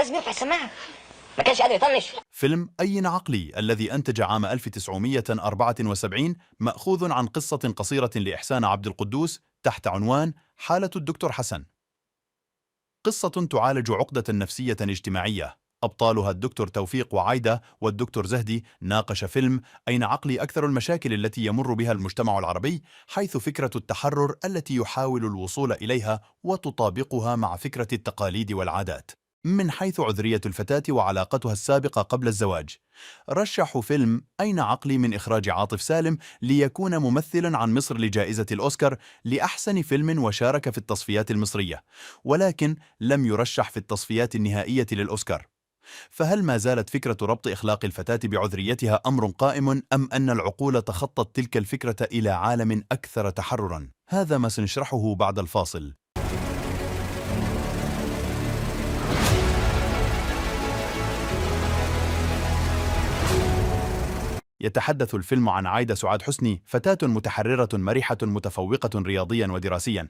لازم يرفع السماعة، ما كانش قادر يطنش. فيلم أين عقلي الذي أنتج عام 1974 مأخوذ عن قصة قصيرة لإحسان عبد القدوس تحت عنوان حالة الدكتور حسن. قصة تعالج عقدة نفسية اجتماعية، أبطالها الدكتور توفيق وعايدة والدكتور زهدي. ناقش فيلم أين عقلي أكثر المشاكل التي يمر بها المجتمع العربي، حيث فكرة التحرر التي يحاول الوصول إليها وتطابقها مع فكرة التقاليد والعادات، من حيث عذرية الفتاة وعلاقتها السابقة قبل الزواج. رشحوا فيلم أين عقلي من إخراج عاطف سالم ليكون ممثلا عن مصر لجائزة الأوسكار لأحسن فيلم، وشارك في التصفيات المصرية، ولكن لم يرشح في التصفيات النهائية للأوسكار. فهل ما زالت فكرة ربط إخلاق الفتاة بعذريتها أمر قائم، أم أن العقول تخطت تلك الفكرة إلى عالم أكثر تحرراً؟ هذا ما سنشرحه بعد الفاصل. يتحدث الفيلم عن عايدة سعاد حسني، فتاة متحررة مرحة متفوقة رياضيا ودراسيا.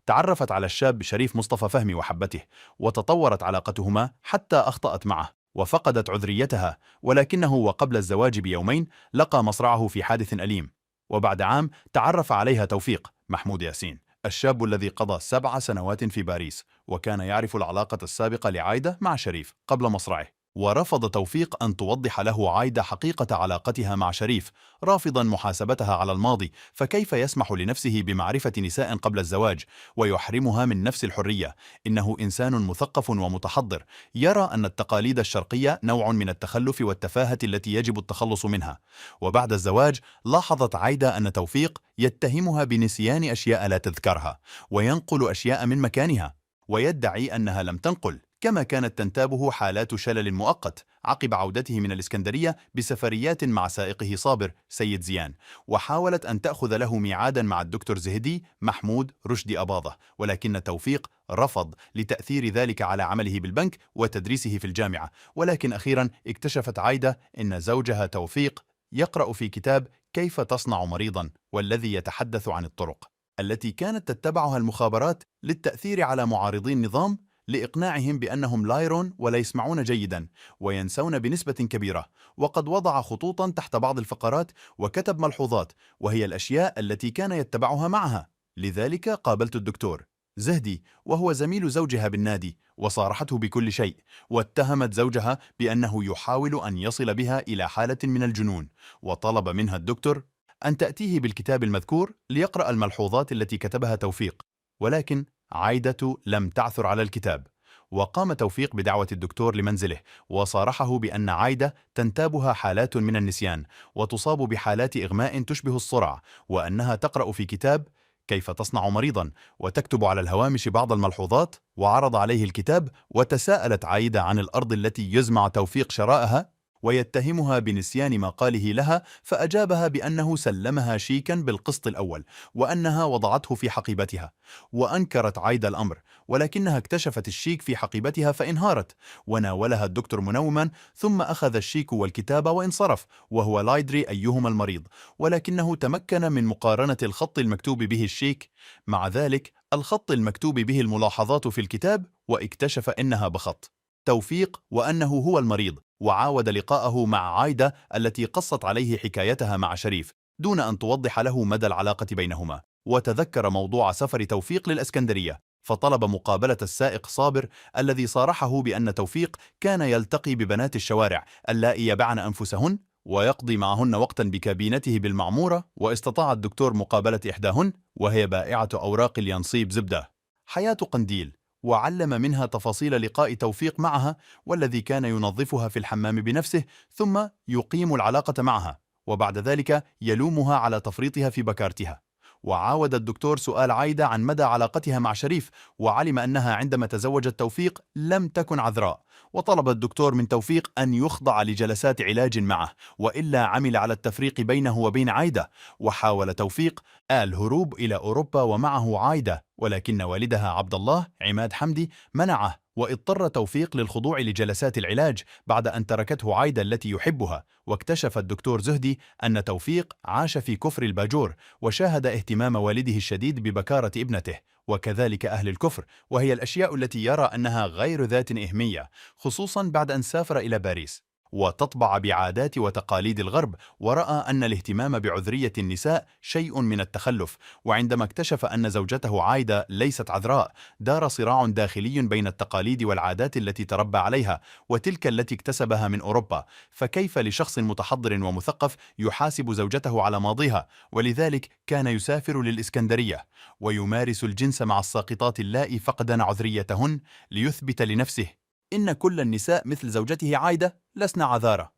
تعرفت على الشاب شريف مصطفى فهمي وحبته، وتطورت علاقتهما حتى أخطأت معه وفقدت عذريتها، ولكنه وقبل الزواج بيومين لقى مصرعه في حادث أليم. وبعد عام تعرف عليها توفيق محمود ياسين، الشاب الذي قضى 7 سنوات في باريس، وكان يعرف العلاقة السابقة لعايدة مع شريف قبل مصرعه. ورفض توفيق أن توضح له عايدة حقيقة علاقتها مع شريف، رافضا محاسبتها على الماضي، فكيف يسمح لنفسه بمعرفة نساء قبل الزواج ويحرمها من نفس الحرية؟ إنه إنسان مثقف ومتحضر، يرى أن التقاليد الشرقية نوع من التخلف والتفاهة التي يجب التخلص منها. وبعد الزواج لاحظت عايدة أن توفيق يتهمها بنسيان أشياء لا تذكرها، وينقل أشياء من مكانها، ويدعي أنها لم تنقل. كما كانت تنتابه حالات شلل مؤقت عقب عودته من الإسكندرية بسفريات مع سائقه صابر سيد زيان، وحاولت أن تأخذ له ميعادا مع الدكتور زهدي محمود رشدي أباظة، ولكن توفيق رفض لتأثير ذلك على عمله بالبنك وتدريسه في الجامعة. ولكن أخيرا اكتشفت عايدة أن زوجها توفيق يقرأ في كتاب كيف تصنع مريضا، والذي يتحدث عن الطرق التي كانت تتبعها المخابرات للتأثير على معارضي النظام، لإقناعهم بأنهم لا يرون ولا يسمعون جيدا وينسون بنسبة كبيرة. وقد وضع خطوطا تحت بعض الفقرات وكتب ملحوظات، وهي الأشياء التي كان يتبعها معها. لذلك قابلت الدكتور زهدي وهو زميل زوجها بالنادي، وصارحته بكل شيء، واتهمت زوجها بأنه يحاول أن يصل بها إلى حالة من الجنون، وطلب منها الدكتور أن تأتيه بالكتاب المذكور ليقرأ الملحوظات التي كتبها توفيق. ولكن عايدة لم تعثر على الكتاب، وقام توفيق بدعوة الدكتور لمنزله، وصارحه بأن عايدة تنتابها حالات من النسيان، وتصاب بحالات إغماء تشبه الصرع، وأنها تقرأ في كتاب كيف تصنع مريضا وتكتب على الهوامش بعض الملحوظات. وعرض عليه الكتاب، وتساءلت عايدة عن الأرض التي يزمع توفيق شرائها ويتهمها بنسيان ما قاله لها، فأجابها بأنه سلمها شيكا بالقسط الأول، وأنها وضعته في حقيبتها. وأنكرت عايدة الأمر، ولكنها اكتشفت الشيك في حقيبتها فانهارت، وناولها الدكتور منوما، ثم أخذ الشيك والكتاب وانصرف، وهو لا يدري أيهما المريض، ولكنه تمكن من مقارنة الخط المكتوب به الشيك مع ذلك الخط المكتوب به الملاحظات في الكتاب، واكتشف أنها بخط توفيق وأنه هو المريض. وعاود لقاءه مع عايدة التي قصت عليه حكايتها مع شريف دون أن توضح له مدى العلاقة بينهما. وتذكر موضوع سفر توفيق للإسكندرية، فطلب مقابلة السائق صابر الذي صارحه بأن توفيق كان يلتقي ببنات الشوارع اللائي يبعن أنفسهن ويقضي معهن وقتا بكابينته بالمعمورة. واستطاع الدكتور مقابلة إحداهن، وهي بائعة أوراق اليانصيب زبدة، حياة قنديل، وعلم منها تفاصيل لقاء توفيق معها، والذي كان ينظفها في الحمام بنفسه ثم يقيم العلاقة معها، وبعد ذلك يلومها على تفريطها في بكارتها. وعاود الدكتور سؤال عايدة عن مدى علاقتها مع شريف، وعلم أنها عندما تزوجت توفيق لم تكن عذراء، وطلب الدكتور من توفيق أن يخضع لجلسات علاج معه، وإلا عمل على التفريق بينه وبين عايدة. وحاول توفيق الهروب إلى أوروبا ومعه عايدة، ولكن والدها عبد الله عماد حمدي منعه، واضطر توفيق للخضوع لجلسات العلاج بعد أن تركته عايدة التي يحبها، واكتشف الدكتور زهدي أن توفيق عاش في كفر الباجور وشاهد اهتمام والده الشديد ببكارة ابنته، وكذلك أهل الكفر، وهي الأشياء التي يرى أنها غير ذات أهمية، خصوصا بعد أن سافر إلى باريس وتطبع بعادات وتقاليد الغرب، ورأى أن الاهتمام بعذرية النساء شيء من التخلف. وعندما اكتشف أن زوجته عايدة ليست عذراء، دار صراع داخلي بين التقاليد والعادات التي تربى عليها وتلك التي اكتسبها من أوروبا، فكيف لشخص متحضر ومثقف يحاسب زوجته على ماضيها؟ ولذلك كان يسافر للإسكندرية ويمارس الجنس مع الساقطات اللائي فقدن عذريتهن ليثبت لنفسه إن كل النساء مثل زوجته عايدة لسن عذارى.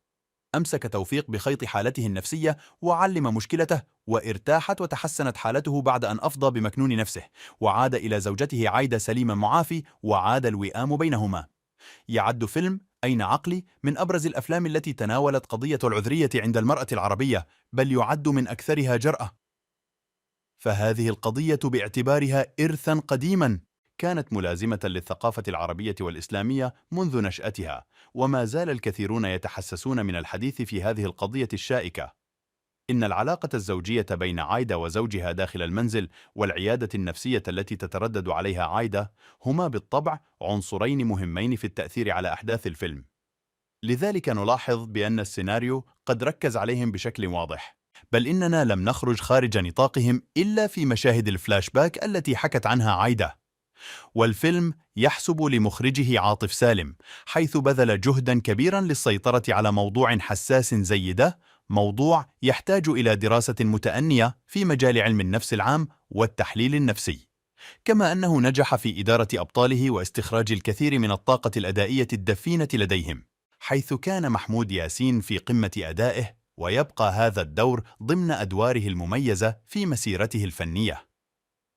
أمسك توفيق بخيط حالته النفسية وعلم مشكلته، وارتاحت وتحسنت حالته بعد أن أفضى بمكنون نفسه، وعاد إلى زوجته عايدة سليما معافي، وعاد الوئام بينهما. يعد فيلم أين عقلي من أبرز الأفلام التي تناولت قضية العذرية عند المرأة العربية، بل يعد من أكثرها جرأة، فهذه القضية باعتبارها إرثا قديما كانت ملازمة للثقافة العربية والإسلامية منذ نشأتها، وما زال الكثيرون يتحسسون من الحديث في هذه القضية الشائكة. إن العلاقة الزوجية بين عايدة وزوجها داخل المنزل والعيادة النفسية التي تتردد عليها عايدة هما بالطبع عنصرين مهمين في التأثير على أحداث الفيلم. لذلك نلاحظ بأن السيناريو قد ركز عليهم بشكل واضح، بل إننا لم نخرج خارج نطاقهم إلا في مشاهد الفلاش باك التي حكت عنها عايدة. والفيلم يحسب لمخرجه عاطف سالم، حيث بذل جهدا كبيرا للسيطرة على موضوع حساس زي ده، موضوع يحتاج إلى دراسة متأنية في مجال علم النفس العام والتحليل النفسي، كما أنه نجح في إدارة أبطاله واستخراج الكثير من الطاقة الأدائية الدفينة لديهم، حيث كان محمود ياسين في قمة أدائه، ويبقى هذا الدور ضمن أدواره المميزة في مسيرته الفنية.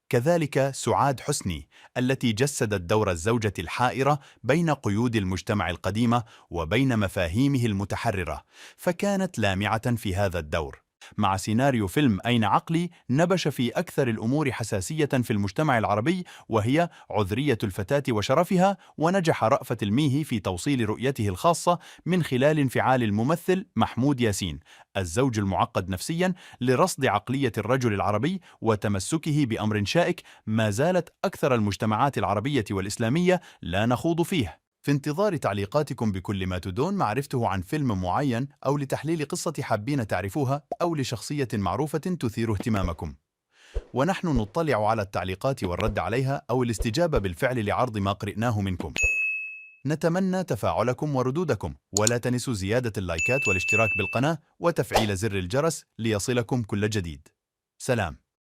كذلك سعاد حسني التي جسدت دور الزوجة الحائرة بين قيود المجتمع القديمة وبين مفاهيمه المتحررة، فكانت لامعة في هذا الدور. مع سيناريو فيلم أين عقلي نبش في أكثر الأمور حساسية في المجتمع العربي، وهي عذرية الفتاة وشرفها، ونجح رأفت الميهي في توصيل رؤيته الخاصة من خلال انفعال الممثل محمود ياسين الزوج المعقد نفسيا لرصد عقلية الرجل العربي وتمسكه بأمر شائك ما زالت أكثر المجتمعات العربية والإسلامية لا نخوض فيه. في انتظار تعليقاتكم بكل ما تدون معرفته عن فيلم معين أو لتحليل قصة حابين تعرفوها أو لشخصية معروفة تثير اهتمامكم، ونحن نطلع على التعليقات والرد عليها أو الاستجابة بالفعل لعرض ما قرئناه منكم. نتمنى تفاعلكم وردودكم، ولا تنسوا زيادة اللايكات والاشتراك بالقناة وتفعيل زر الجرس ليصلكم كل جديد. سلام.